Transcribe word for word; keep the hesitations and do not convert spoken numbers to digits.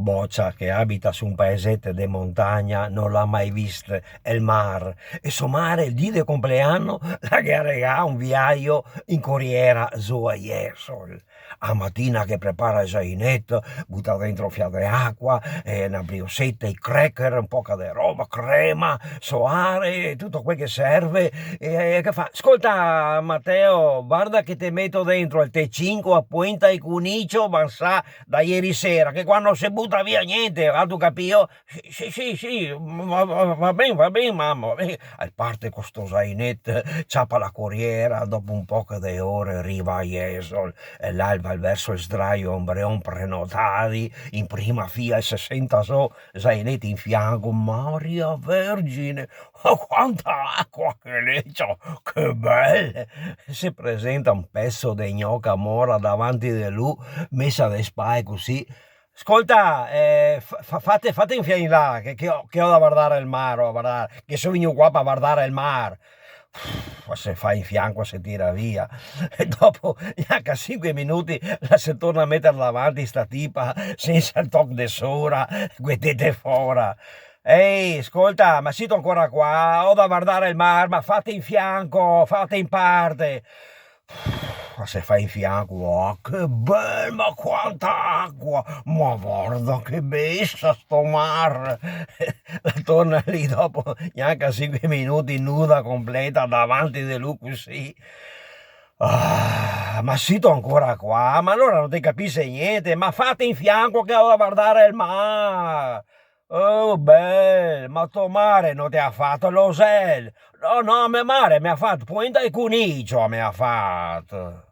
Bocia che abita su un paeseto de montagna no l'ha mai visto el mar, e so mare el dì de compleano la ghe ga regalà un viaio in coriera zo a Jesolo. A matina che prepara el zaineto, buta dentro un fià de acua, e na brioseta, i cracker, un poca de roba, crema soare, e tuto quel che serve, e, e che fa: "Scolta, Mateo, varda che te meto dentro el tè cinque a poenta de cunicio, ma sa, da ieri sera, che qua no se buta via gnente, gatu capìo?" "Sì, sì, sì, sì, va, va, va ben, va ben, mama, va ben." E parte co sto zaineto, ciapa la coriera, dopo un poco de ore riva a Jesolo, e là el va verso el sdraio, ombreon prenotadi, in prima fia, e se senta so, zaineti in fianco. Maria Vergine, oh, quanta acua che l'è, ciò, che bel! Se presenta un pezo de gnoca mora davanti de lu, mesa de spae cusì. "Scolta, eh, fa-, fa-, fate, fate in fià in là, che, che ho, che ho da vardare el mar, ho da vardare, che so vegnù qua par vardare el mar." Ma se fa in fianco, se tira via. E dopo, gnanca cinque minuti, la se torna a meter davanti sta tipa, sensa el toc de sora, co e tete fora. "Ehi, scolta, ma sito ancora qua? Ho da vardare el mar, ma fate in fianco, fate in parte." Ma se fa in fianco: "Ah, che bel, ma quanta acua! Ma varda che besa sto mar!" La torna lì dopo gnanca cinque minuti, nuda completa, davanti de lu cusì. "Ah, ma sito ancora qua? Ma alora no te capise gnente? Ma fate in fianco che ho da vardare el mar!" "Oh, bel, ma to mare no te ha fato l'osel?" "No, no, me mare me ha fato poenta de cunicio, me ha fato."